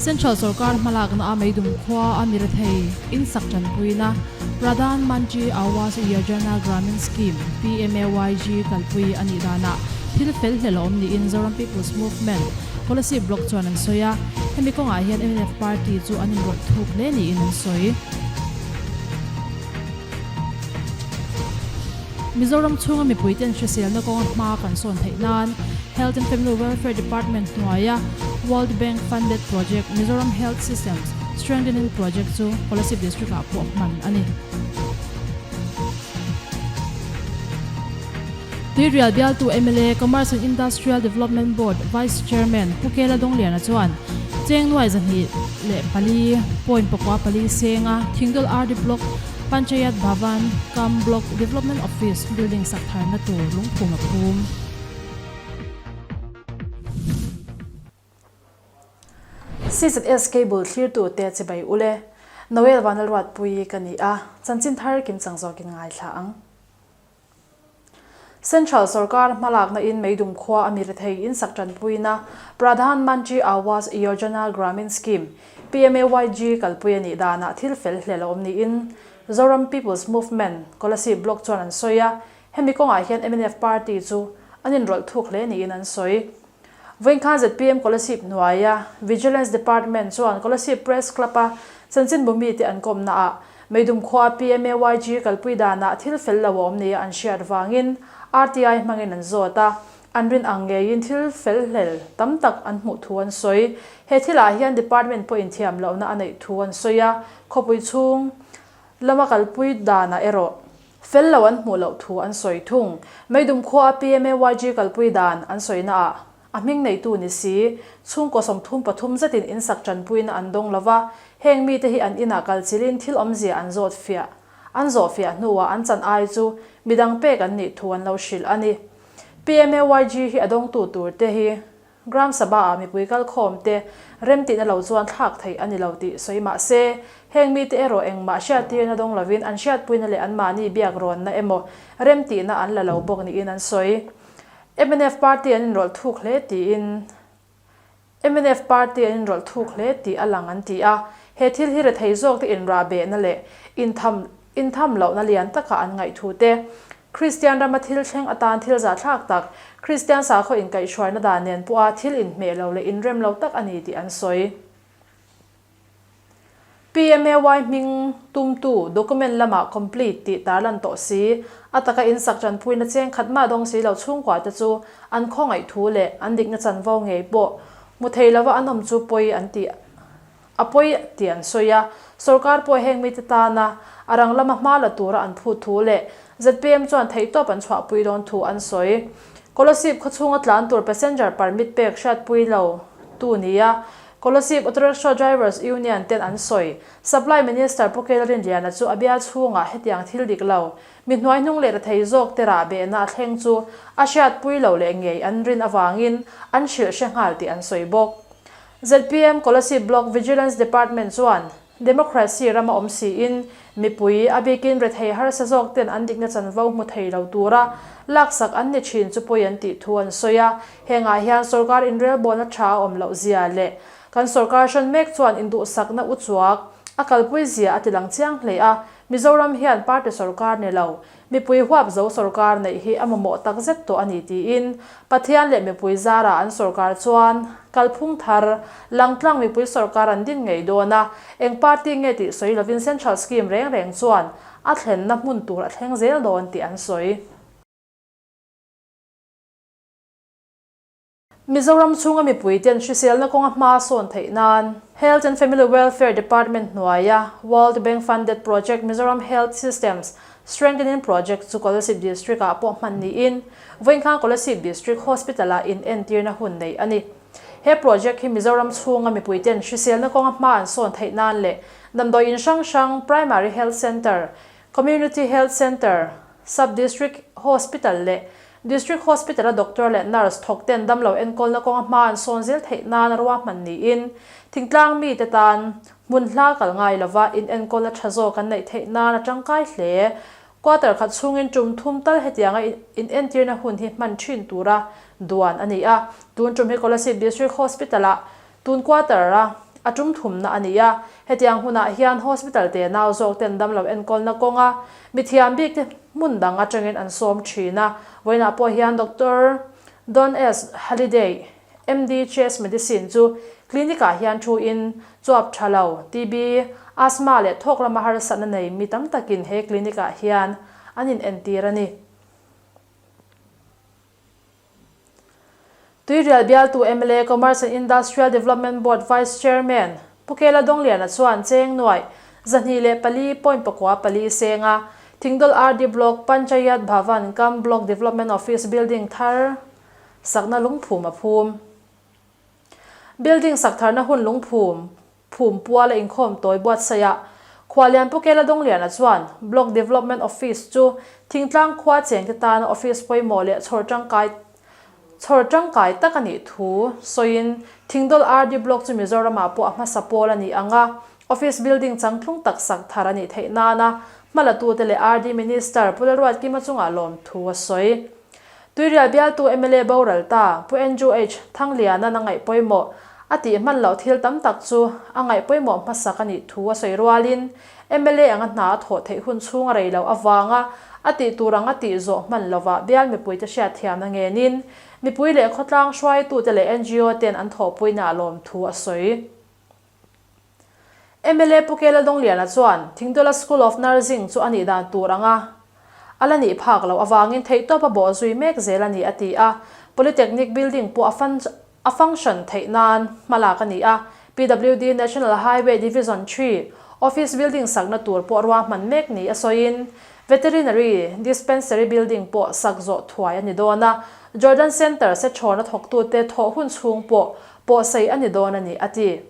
Central sorkar hmalakna a Meidum khua a mirethei in sak tanpuina Pradhan Mantri Awas Yojana Gramin Scheme, PMAYG, kalpui a nih danah thil fel hlel a awm niin Zoram People's Movement, Kolasib Block chuan an sawi a. Hemi kawngah hian mnf party chu an inrawlh thuk hle niin an sawi. Mizoram chhunga mipuiten hriselna kawnga hma kan sawn theih nan Health and Family Welfare Department hnuaia World Bank funded project Mizoram Health Systems Strengthening Project chu Kolasib District ah pawh hman a ni. Tuirial bialtu mla Commerce and Industrial Development Board Vice Chairman Pu Kela Dongliana chuan cheng nuai 204 point pakua pali senga Thingdawl RD Block Panchayat Bhavan cum Block Development Office building sak tharna tur lungphum a phum. CZS Cable thlirtute chibai ule, Noel Vanlalruatpui ka ni a, chanchin thar kimchang zawkin ngaithla ang. Central sorkar hmalakna in Meidum khua a mi rethei in sak tanpuina Pradhan Mantri Awas Yojana Gramin Scheme, PMAYG, kalpui a nih danah thil fel hlel a awm niin Zoram People's Movement, Kolasib Block chuan an sawi a, hemi kawngah hian mnf party chu an inrawlh thuk hle niin an sawi. Vawinkhan zpm Kolasib hnuaia Vigilance Department chuan Kolasib Press Club-a chanchinbu mite an kawmnaah Meidum khua PMAYG kalpui danah thil fel lo a awm nia an hriat vangin RTI hmangin an zawt a, an rin ang ngeiin thil fel hlel tam tak an hmuh thu an sawi. He thilah hian department pawhin thiam lohna a neih thu an sawi a, khawpui chhung lama kalpui danah erawh fel lo an hmuh loh thu an sawi thung. Meidum khua PMAYG kalpui dan an sawinaah A hming neitu ni si, chhungkaw 33 zetin insak tanpuina an dawng lo va, heng mite hi an inah kal chilin thil awmzia an zawt fiah. An zawh fiah hnuah an chan ai chu midang pek an nih thu an lo hrilh a ni. PMAYG hi a dawngtu turte hi Gram Sabha-ah mipui kalkhawm te remtihna lo chuan thlak theih a ni lo tih sawi mah se, heng mite erawh engmah hriattirna dawng lovin an hriatpuina leh anmahni biak rawnna emaw remtihna an la lo bawk niin an sawi. Mnf party an inrawlh thuk hle tiin mnf party an inrawlh thuk hle tih a lang an ti a, he thil hi rethei zawk te inrah behna leh intham intham lohna lian taka an ngaih thu te, Kristian rama thil thleng atan thil zahthlak tak, Kristian sakhaw inkaihhruaina dan nen pawha thil inhmeh lo leh inrem lo tak a ni tih an sawi. PMAY hming tumtu document lamah complete tih tarlan tawh si, a taka insak tanpuina cheng khat mah dawng si lo chhungkua te chu an khawngaih thu leh an dikna chanvo ngei pawh hmu thei lova an awm chu pawi an tih a pawi tih an sawi a. Sorkar pawh heng mite tana a rang lama hma la tura an phut thu leh zpm chuan theihtawp an chhuahpui dawn thu an sawi. Kolasib khawchhunga tlan tur passenger permit pek hriatpui lo tu nia Kolasib Auto Rickshaw Drivers Union ten an sawi. Supply Minister Pu Kela Rinliana chu a bial chhungah hetiang thil dik lo, mi hnuaihnung leh rethei zawk te rah behna a thleng chu a hriatpui lo leh ngei an rin avangin an hrilh hre nghal tih an sawi bawk. Zpm Kolasib Block Vigilance Department chuan Democracy rama awm siin mipui, a bikin rethei harsa zawk ten an dikna chanvo hmu thei lo tura laksak an ni thin chu pawi an tih thu an sawi a. Hengah hian sorkar inrelbawlna tha a awm loh zia leh kan sorkar hran mek chuan induhsakna uchuak a kalpui zia a tilang chiang hle a. Mizoram hian party sorkar ni lo, Mipui huap zo sorkar neih hi a mamawh tak zet tawh a ni tiin Pathian leh mipui zara an sorkar chuan kalphung thar langtlang mipui sorkar an din ngei dawn a, eng party nge tih sawi lovin Central Scheme reng reng chuan a thlenna hmun tur a thleng zel dawn tih an sawi. Mizoram chhunga mipuiten hriselna kawnga hma sawn theih nan Health and Family Welfare Department hnuaia World Bank funded project Mizoram Health Systems Strengthening Project chu Kolasib District ah pawh hman niin Vawinkhan Kolasib District Hospital ah inentirna hun neih a ni. He project hi Mizoram chhunga mipuiten hriselna kawnga hma an sawn theih nan leh damdawi in hrang hrang Primary Health Centre, Community Health Centre, Sub-District Hospital leh District Hospital-a doctor leh nurse thawk ten damlo enkawlna kawnga hma an sawn zel theih nan a ruahman niin thingtlang mite tan hmun hla kal ngai lova inenkawlna tha zawk an neih theih nan a tangkai hle. Quarter khat chhungin tum thum tal hetianga inentirna hun hi hman thin tura duan a ni a. Tun tum hi Kolasib District Hospital-ah tun quarter-a. a tum thumna a ni a. Hetiang hunah hian hospital te nau zawk ten damlo enkawlna kawnga mithiam bik te hmun dang atangin an sawm thin a. Vawiinah pawh hian Doctor Don S. Halliday, MD Chest Medicine chu clinic ah hian thu in chuap tha lo, TB, Asthma leh thawk lama harsatna nei mi tam takin he clinic ah hian an in entir a ni. Tuirial bialtu mla Commerce and Industrial Development Board Vice Chairman Pu Kela Dawngliana chuan cheng nuaih 204.4 senga Thingdawl RD Block Panchayat Bhavan cum Block Development Office Building thar sakna lungphum a phum. Building sak tharna hun lungphum phum puala inkhawm tawi buatsaihah Khualian Pu Kela Dawngliana chuan Block Development Office chu thingtlang khua chengte tana office pawimawh leh chhawr tangkai chhawr tangkai tak a nih thu sawiin Thingdawl RD Block chu Mizoramah pawh a hmasa pawl a nih ang a, office building changtlung tak sak thar a nih theih nana hmalatute leh RD Minister Pu Lalruatkima chungah lawmthu a sawi. Tuirial bialtu mla boral ta Pu Andrew H. Thangliana'n a ngaih pawimawh a tih hman loh thil tam tak chu a ngaih pawimawh hmasak a nih thu a sawi rualin mla anga hna a thawh theih hun chhung a rei loh avanga a tih tur ang a tih zawh hman lovah bial mipuite hriatthiamna ngenin mipui leh khawtlang hruaitute leh ngo ten an thawhpuina a lawm thu a sawi. Mla Pu Kela Dawngliana chuan Thingdawla School of Nursing chu a nih dan tur anga a la nih phak loh avangin theihtawp a bawh zui mek zel a ni a ti a, Polytechnic building pawh a a function theih nan hmalak a ni a, PWD National Highway Division Three office building sakna tur pawh ruahman mek ni a sawiin Veterinary Dispensary building pawh sak zawh thuai a ni dawn a, Jordan Centre sechhawna thawktute thawh hun chhung pawh pawhsei a ni dawn a ni, a ti.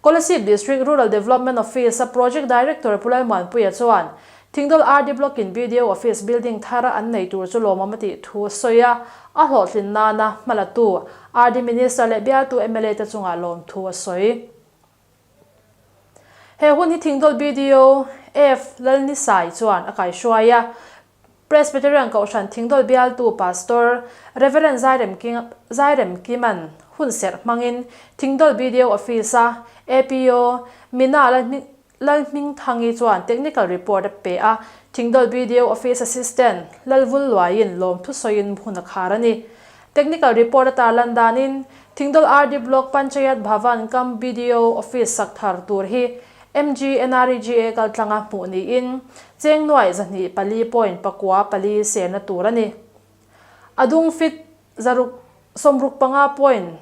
Kolasib District Rural Development Office-a Project Director Pu Lalmuanpuia chuan Thingdawl RD Block-in BDO Office building thara an nei tur chu lawmawm a tih thu a sawi a, a hlawhtlin nana hmalatu RD Minister leh bialtu mla te chungah lawmthu a sawi. He hun hi Thingdawl BDO F Lalnisai chuan a kaihruai a, Presbyterian Kohhran Thingdawl bialtu Pastor Rev. Zairem Kiman hun serh hmangin Thingdawl BDO Office-a APO Mina Lalhmingthangi chuan Technical Report a pe a, Thingdawl BDO Office Assistant Lalvul Luaiin lawmthu sawiin hun a khar a ni. Technical Report a tarlan danin Thingdawl RD Block Panchayat Bhavan cum BDO Office sak thar tur hi MGNREGA kaltlanga hmuh niin cheng nuaih 204 point 4 4 serna tur a ni. A dung fit 665 point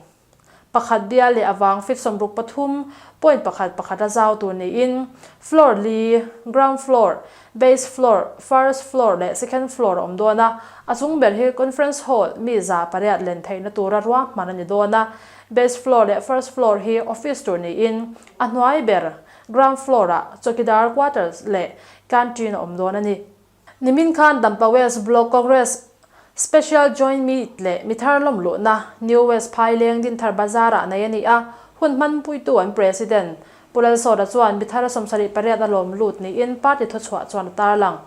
pakhat bial leh a vang fit 63 point pakhat pakhat a zau tur niin floor li, ground floor, base floor, first floor leh second floor a awm dawn a. A chung ber hi conference hall mi 800 len theihna tura ruahman a ni dawn a. Base floor leh first floor hi office tur niin A hnuai ber, ground floor-ah chawkidar quarters leh canteen a awm dawn a ni. Nimin khan Dampa West Block Congress Special Joint Meet leh mithar lawmluhna New West Phaileng Dinthar Bazar-ah nei a ni a, hun hmanpuitu an President Pu Lalsawta chuan mithar 78 a lawm lut niin party thuchhuah chuan a tarlang.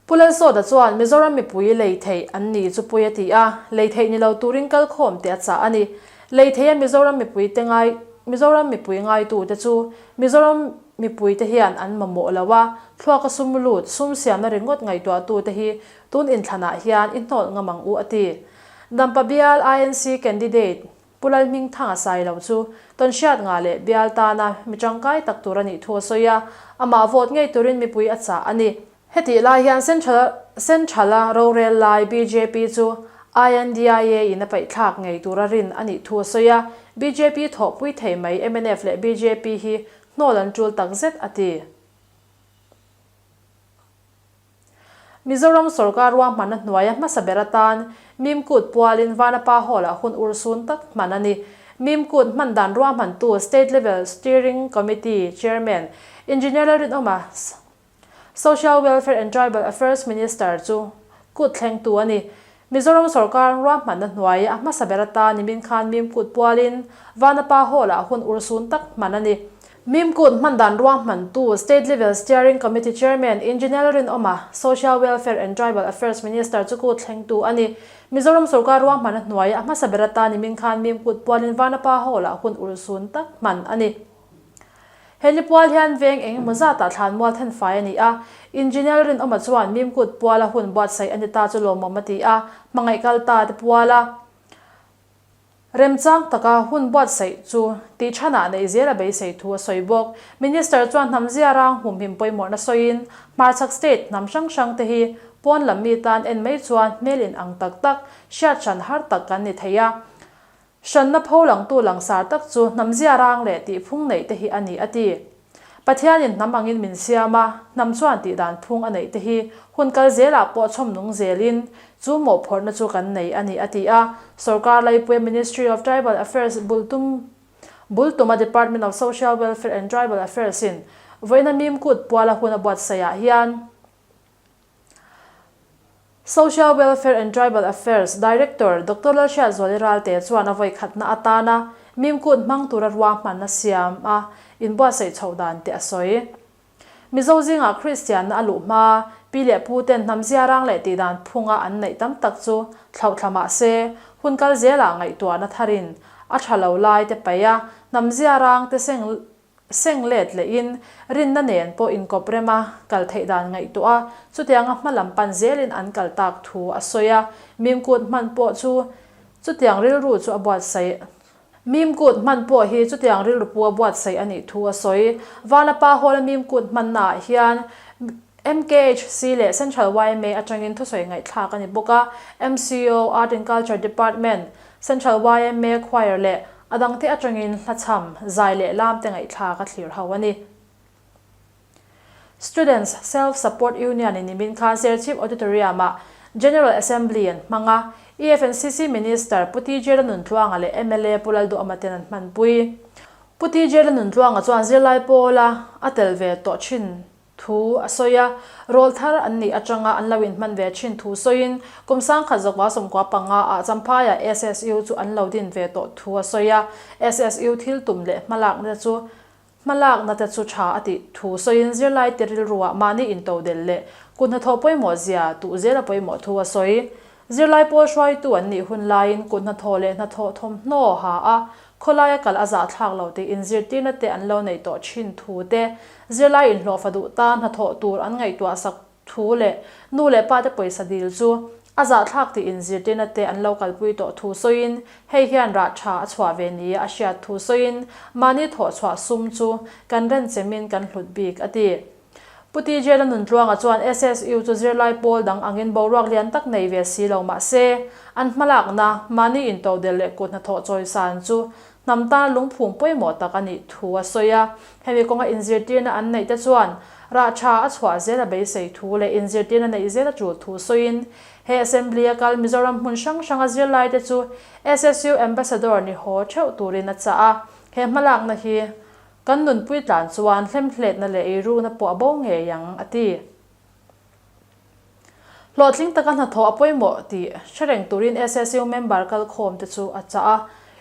Pu Lalsawta chuan Mizoram mipui lei theih an ni chu pui a ti a, lei theih ni lo turin kalkhawm teh a chah a ni. Lei theia Mizoram mipuite ngai Mizoram mipui ngaitute chu Mizoram mipuite hian an mamawh lo a, thluaka sum lut, sum siamna ringawt ngaihtuahtute hi tun inthlanah hian i hnawlh ngam ang u a ti. Dampa bial INC candidate Pu Lalhmingthanga Sailo chu tawnhriat ngah leh bial tana mi tangkai tak tur a nih thu a sawi a, amah vote ngei turin mipui a chah a ni. Hetih lai hian Central Central-a rorel lai bjp chu INDIA in a paihthlak ngei tura rin a nih thu a sawi a, bjp thawhpui thei mai mnf leh bjp hi hnawl an tul tak zet a ti. Mizoram sorkar ruahmanna hnuaia hmasa ber atan Mimkut pualin Vanapa Hall-ah hun urhsun tak hman a ni. Mimkut hman dan ruahmantu State Level Steering Committee Chairman Engineer Lalrinawma Social Welfare and Tribal Affairs Minister chu kut thlengtu a ni. Mizoram sorkar ruahmanna hnuai a hmasa ber atan nimin khan Mimkut pualin Vanapa Hall-ah hun urhsun tak hman a ni. Mimkut hman dan ruahmantu State Level Steering Committee Chairman Engineer Rinawma, Social Welfare and Tribal Affairs Minister chu kut thlengtu a ni. Mizoram sorkar ruahman a hnuai a hmasa ber atan i min khan Mimkut pualin Vanapa Hall-ah hun urhsun tak hman a ni. He ni pual hian veng eng emaw zatah thlanmual thenfai a ni a, Engineer Rinawma chuan Mimkut puala hun buatsaih a ni ta chu lawmawm a ti a, hmangaih kal ta te puala Remchang taka hun buatsaih chu tih chhanah neih zel a beisei thu a sawi bawk. Minister chuan hnam zia rang humhim pawimawhna sawiin, hmarchhak state hnam hrang hrang te hi pawn lam mi tan en mai chuan hmel in ang tak tak, hriat hran har tak kan ni thei a. Hranna pho langtu langsar tak chu hnam zia rang leh tih phung neih te hi a ni a ti. Pathianin hnam angin min siam a, hnam chuan tihdan phung a neih te hi hun kal zelah pawh chhawm nung zelin chu mawhphawrhna chu kan nei a ni a ti a. Sorkar Laipuia Ministry of Tribal Affairs bultum bultuma Department of Social Welfare and Tribal Affairs in vawiina Mimkut puala hun a buatsaihah hian Social Welfare and Tribal Affairs Director Doctor Lalhriatzuali Ralte chuan a vawi khatna atana Mimkut hmang tura ruahman a siam a, inbuatsaih chhoh dan te a sawi. Mizo zingah Kristianna a luh hma, pi leh pu ten hnam ziarang leh tihdan phunga an neih tam tak chu thlauhthla mah se, hun kal zelah ngaihtuahna tharin a tha lo lai te paih a, hnam ziarang te seng Seng let lehin rinna nen pawh inkawp rema kal theih dan ngaihtuah a, chutianga hma lam pan zelin an kal tak thu a sawi a. Mimkut hman pawh chu chutiang rilru chu a buatsaih. Mimkut hman pawh hi chutiang rilru pu a buatsaih a nih thu a sawi. Vanapa Hall-a Mimkut hmannaah hian MKHC leh Central yma atangin thusawi ngaihthlak a ni bawk a, MCO, Art and Culture Department, Central yma Choir leh a dangte atangin hlachham, zai leh lamte ngaihthlak a thlir ho a ni. Students Self Support Union in nimin khan Serchhip Auditorium-ah General Assembly an hmang a, EFNCC Minister Pu TJ Ranuntluanga leh mla Pu Lalduhama ten an hmanpui. Pu TJ Ranuntluanga chuan zirlai pawla a tel ve tawh thin thu a sawi a, rawl thar an nih atanga an lo inhman ve thin thu sawiin kum sangkhat zakua 95 ah Champhaiah SSU chu an lo din ve tawh thu a sawi a, SSU thil tum leh hmalakna te chu hmalakna te chu tha a tih thu sawiin zirlai te rilruah mahni intodel leh kut hnathawh pawimawh zia tuh zel a pawimawh thu a sawi. Zirlai pawl hruaitu an nih hun laiin kut hnathawh leh hnathawh thawmhnaw ha a Khawlaia kal a zahthlak lo tih inzirtirna te an lo neih tawh thin thu te, zirlai inhlawhfa duh tan hnathawh tur an ngaihtuah sak thu leh nu leh pa te pawisa dil chu a zahthlak tih inzirtirna te an lo kalpui tawh thu sawiin hei hian rah tha a chhuah ve nia a hriat thu sawiin mahni thawhchhuah sum chu kan renchemin kan hlut bik a ti. Pu TJ Lanuntluanga chuan SSU chu zirlai pawl dang angin boruak lian tak nei ve si lo mah se, an hmalakna, mahni intodel leh kut hnathawh chawisan chu hnam tana lungphum pawimawh tak a nih thu a sawi a. Hemi kawnga inzirtirna an neih te chuan rah tha a chhuah zel a beisei thu leh inzirtirna neih zel a tul thu sawiin he Assembly a kal Mizoram hmun hrang hranga zirlai te chu SSU Ambassador ni haw theuh turin a chah a. He hmalakna hi Kan nunpui tlan chuan hlemhletna leh eirukna pawh a bo ngei ang, a ti. Hlawhtling taka hnathawh a pawimawh tih hre reng turin SSU member kalkhawm te chu a chah a.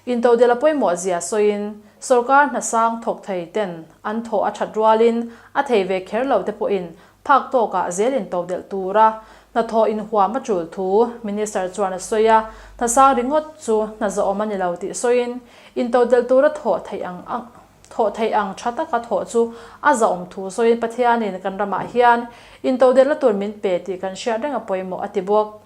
Intodel a pawimawh zia sawiin, sorkar hnasang thawk thei ten an thawh a that rualin a thei ve kher lo te pawhin phak tawkah zel intodelh tura hnathawh inhuam a tul thu Minister chuan a sawi a, hnasang ringawt chu hna zawhawm a ni lo tih sawiin intodelh tura thawh theih ang ang thawh theih ang tha taka thawh chu a zahawm thu sawiin Pathianin kan ramah hian intodelhna tur min pe tih kan hriat reng a pawimawh a ti bawk.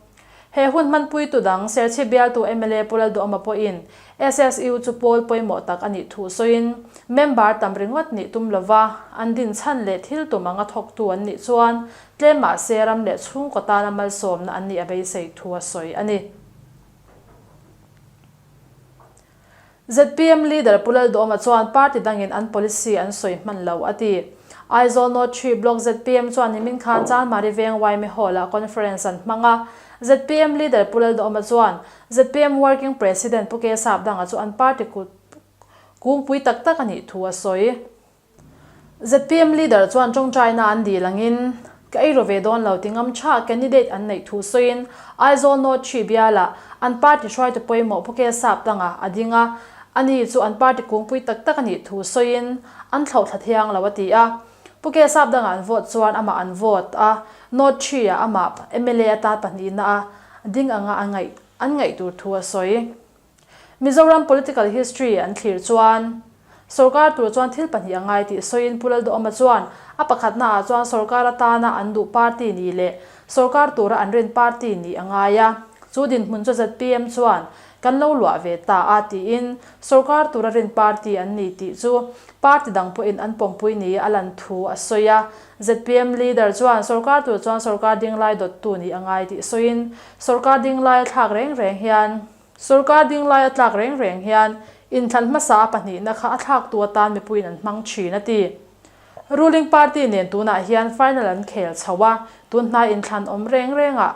He hun hmanpuitu dang Serchhip bialtu mla Pu Lalduhawma pawhin SSU chu pawl pawimawh tak a nih thu sawiin, member tam ringawt nih tum lova an din chhan leh thil tum anga thawktu an nih chuan tlem mahse ram leh chhungkaw tana malsawmna an nih a beisei thu a sawi a ni. Zpm leader Pu Lalduhawma chuan party dangin an policy an sawi hman lo a ti. Aizawl North 3 Block zpm chuan nimin khan Chanmari Veng Yma Hall-ah conference an hmang a. Zpm leader Pu Lalduhawma chuan zpm working president Pu K Sapdanga chu an party kut kungpui tak tak a nih thu a sawi. Zpm leader chuan tawngtaina an dil angin, Ka ei ro ve dawn lo ti ngam tha candidate an neih thu sawiin Aizawl North 3 bialah an party hruaitu pawimawh Pu K Saptanga a ding a. Ani chu an party kungpui tak tak a nih thu sawiin an thlauhthla thiang lo a ti a. Pu Kesap dangah an vote chuan amah an vote a, North Tree-ah amah mla atan pahnihna a ding anga a ngaih an ngaih tur thu a sawi. Mizoram political history an thlir chuan sorkar tur chuan thil pahnih a ngai tih sawiin Pu Lalduhawma chuan a pakhatna ah chuan sorkar atana an duh party nih leh sorkar tura an rin party nih a ngai a, chu dinhmun chu zpm chuan kan lo luah ve ta a tiin sorkar tura rin party an ni tih chu party dang pawhin an pawmpui ni a lan thu a sawi a. Zpm leader chuan sorkar tur chuan sorkar dinglai dawttu nih a ngai tih sawiin sorkar dinglai a thlak reng reng hian Sorkar ding lai a tlak reng reng hian inthlan hmasa a pahnihna kha a thlaktu atan mipuiin an hmang thin a ti. Ruling party nen tunah hian final an khel chho a, tun hnai inthlan awm reng rengah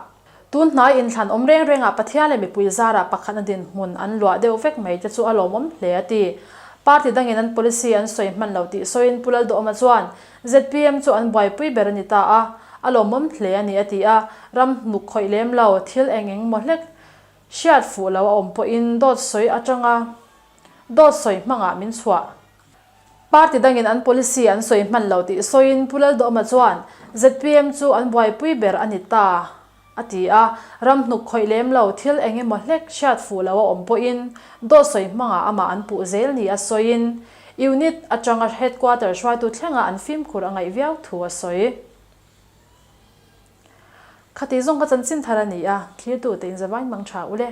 Tun hnai inthlan awm reng rengah Pathian leh mipui zarah pakhatna dinhmun an luah deuh vek mai te chu a lawmawm hle a ti. Party dangin an policy an sawi hman lo tih sawiin Pu Lalduhawma chuan zpm chu an buaipui ber a ni ta a, a lawmawm hle a ni a ti a, ram hnuk khawih lem lo thil eng eng maw hlek Hriat fuh lo a awm pawhin dawt sawi atanga dawt sawi hmangah min chhuah. Party dangin an policy an sawi hman lo tih sawiin Pu Lalduhawma chuan zpm chu an buaipui ber a ni ta a ti a, ram hnuk khawih lem lo thil eng emaw hlek hriat fuh lo a awm pawhin dawt sawi hmangah amah an puh zel ni a sawiin unit atanga headquarter hruaitu thlenga an fimkhur a ngaih viau thu a sawi. Khati zawng ka chanchin thar a ni a, thlirtute inzavain mang tha ule.